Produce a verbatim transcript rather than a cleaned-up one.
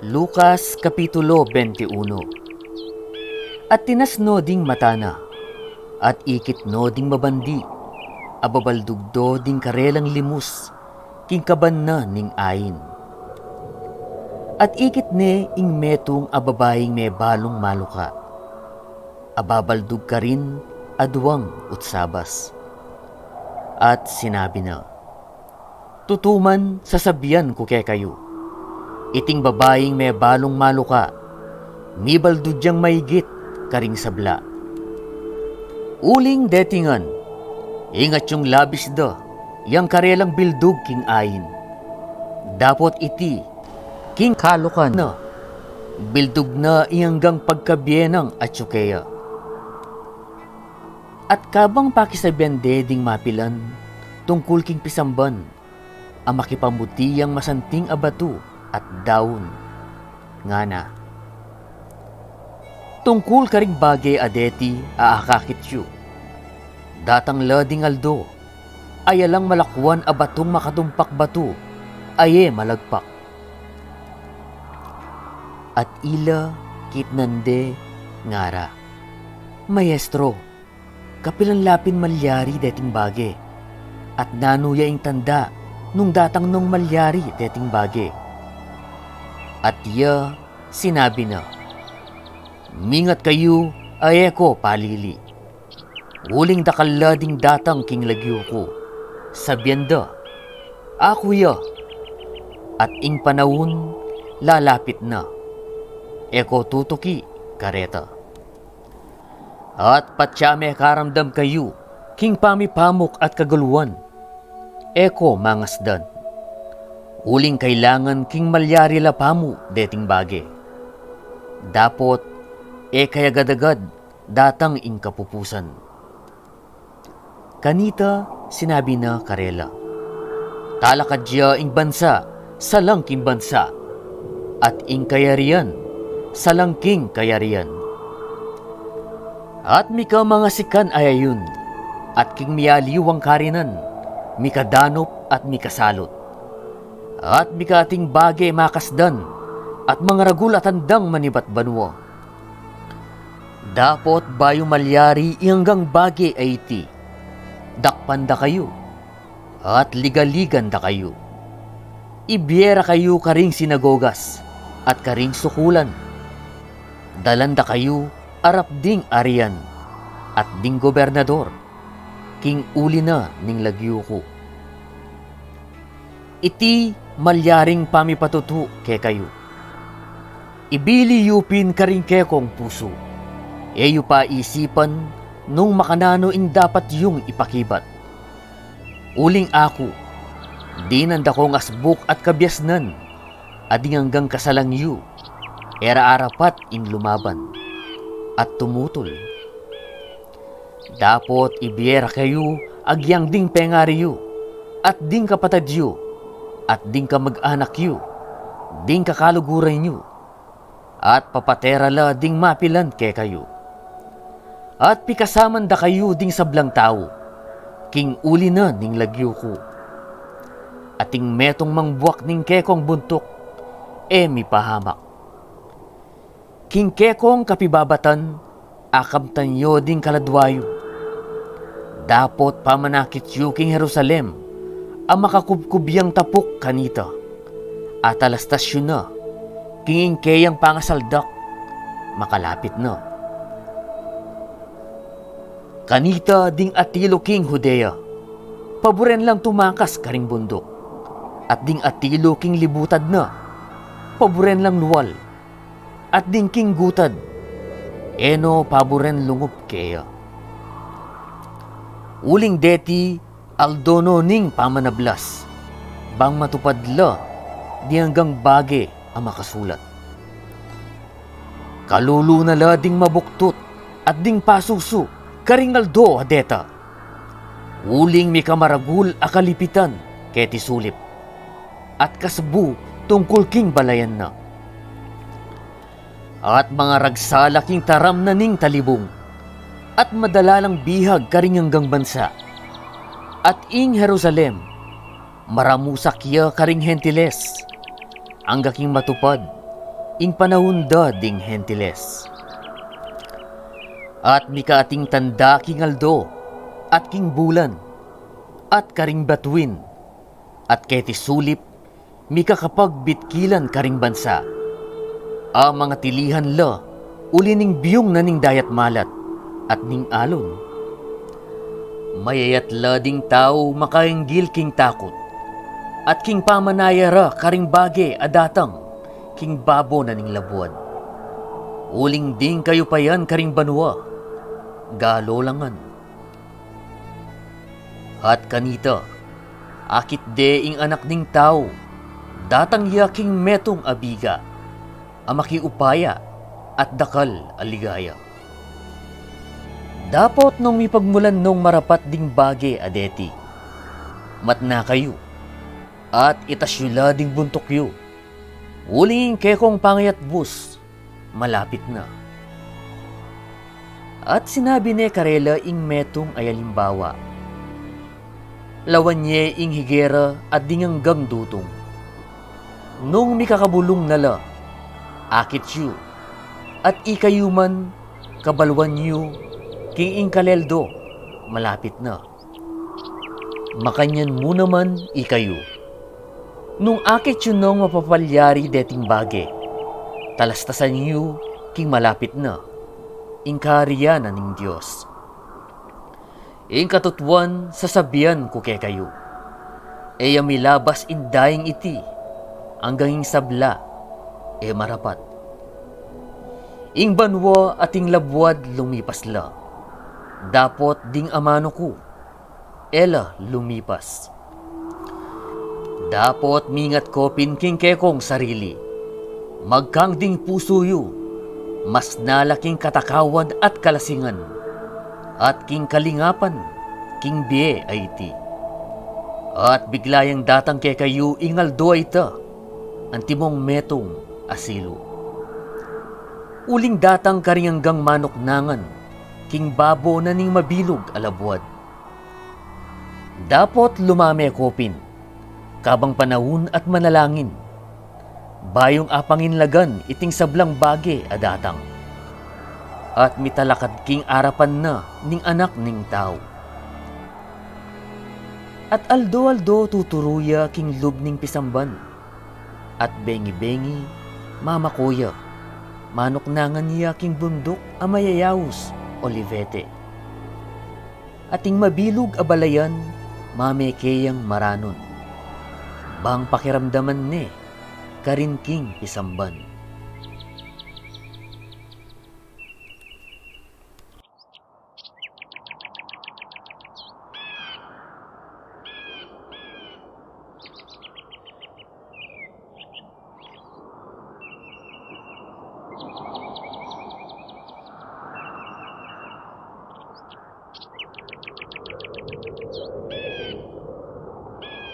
Lucas Kapitulo twenty-one. At tinas no ding mata na, at ikit no ding mabandi, ababaldug do ding karelang limus, king kaban na ning ain. At ikit ne ing metung a babaing mebalung maluka, ababaldug karin aduang utsabas. At sinabi na, Tutuman sasabian ku kekayu, iting babaing mebalung maluka, mibaldug yang maigit karing sabla. Uling detingan, ingat yung labis da yang karelang bildug king ain. Dapot iti, king kalukan na, bildug na ing anggang pagkabienang atyu keya. At kabang pakisabian de ding mapilan tungkul king pisamban a makipamuti yang masanting a batu at daun, ngana, tungkul karing bage a deti a akakit yu, datang la ding aldo a yalang malakuan a batung makatumpak batu a e malagpak. At ila kitnan de, ngara, Maestro, kapilan la pin malyari deting bage? At nanu ya ing tanda nung datang nong malyari deting bage? At ya sinabi na, Mingat kayu a e ko palili. Uling dakal la ding datang king lagyu ku, sabian da, Aku ya, at ing panaun lalapit na, e ko tutuki kareta. At patya mekaramdam kayu king pamipamuk at kaguluan, e ko mangasdan. Uling kailangan king malyari la pamu deting bage. Dapot e kayagad-agad datang ing kapupusan. Kanita sinabi na karela, Talakad ya ing bansa salang king bansa, at ing kayarian salang king kayarian. At mika mangasikan a ayun, at king mialiwang karinan, mikadanup at mikasalut. At mika ating bage makasdan, at mangaragul a tandang manibat banua. Dapot bayu malyari ing anggang bage a iti, dakpan da kayu, at ligaligan da kayu. Ibie ra kayu karing sinagogas at karing sukulan. Dalan da kayu arap ding arian at ding gobernador, king uli na ning lagyu ku. Iti malyaring pamipatutu kekayu. Ibili yu pin karing kekong pusu. E yu paisipan nung makananu ing dapat yung ipakibat. Uling aku, dinan da kong asbuk at kabiasnan, a ding anggang kasalang yu, e ra arapat ing lumaban at tumutul. Dapot ibie ra kayu agyang ding pengari yu, at ding kapatad yu, at ding kamag-anak yu, ding kakaluguran yu, at papate ra la ding mapilan kekayu. At pikasaman da kayu ding sablang tau, king uli na ning lagyu ku. At ing metung mang buak ning kekong buntuk, e mipahamak. King kekong kapibabatan, akamtan yu ding kaladua yu. Dapot pamanakit yu king Jerusalem, a makakubkub yang tapuk kanita. Atalastas yu na, king ing keyang pangasaldak, makalapit na. Kanita ding atilu king Judea, paburen lang tumakas karing bunduk, at ding atilu king libutad na, paburen lang lual, at ding king gutad, e no paburen lungup keya. Uling deti aldo no ning pamanablas, bang matupad la ding anggang bage a makasulat. Kalulu na la ding mabuktut at ding pasusu karing aldo a deta. Uling mika maragul a kalipitan keti sulip, at kasbu tungkul king balayan na. At mangaragsa la king taram na ning talibung, at madala lang bihag karing anggang bansa. At ing Jerusalem, Maramusak ya karing Hentiles, angga king matupad ing panaun da ding Hentiles. At mikaating tanda king aldo, at king bulan, at karing batuin, at keti sulip mikakapagbitkilan karing bansa. A mangatilihan la uli ning biyung na ning dayat malat at ning alon. Mayayat la ding tau makainggil king takut at king pamanaya ra karing bage a datang king babo na ning labuad. Uling ding kayupayan karing banua, galo la ngan. At kanita, akit de ing Anak ning Tau, datang ya king metung a biga, a makiupaya at dakal a ligaya. Dapot nung mipagmulan nung marapat ding bage a deti, matna kayu, at itas yu la ding buntuk yu, uling ing kekong pangayatbus malapit na. At sinabi ne karela ing metung a alimbawa: Lawan ye ing higera at ding anggang dutung. Nung mikakabulung na la, akit yu, at ikayu man, kabaluan yu king ing kaleldo malapit na. Makanyan mu naman ikayu, nung akit yu nung mapapalyari deting bage, talastasan yu king malapit na ing karian na ning Dios. Ing katutuan sasabian ku kekayu, e ya milabas ing daing iti anggang ing sabla e marapat. Ing banua at ing labuad lumipas la, dapot ding amanu ku e la lumipas. Dapot mingat ko pin king kekong sarili, magkang ding pusu yu, mas nala king katakawan at kalasingan, at king kalingapan king bie a iti. At bigla yang datang kekayu ing aldo a ita, antimong metung a silu. Uling datang karing anggang manuknangan king babo na ning mabilug a labuad. Dapot lumame ko pin, kabang panaun at manalangin, bayung apanginlagan iting sablang bage a datang, at mitalakad king arapan na ning Anak ning Tau. At aldo-aldo tuturu ya king lub ning pisamban, at bengi-bengi mamako ya, manuknangan ya king bunduk a mayayaus Olivete. At ing mabilug a balayan, mame ke yang maranun, bang pakiramdaman ne karin king pisamban.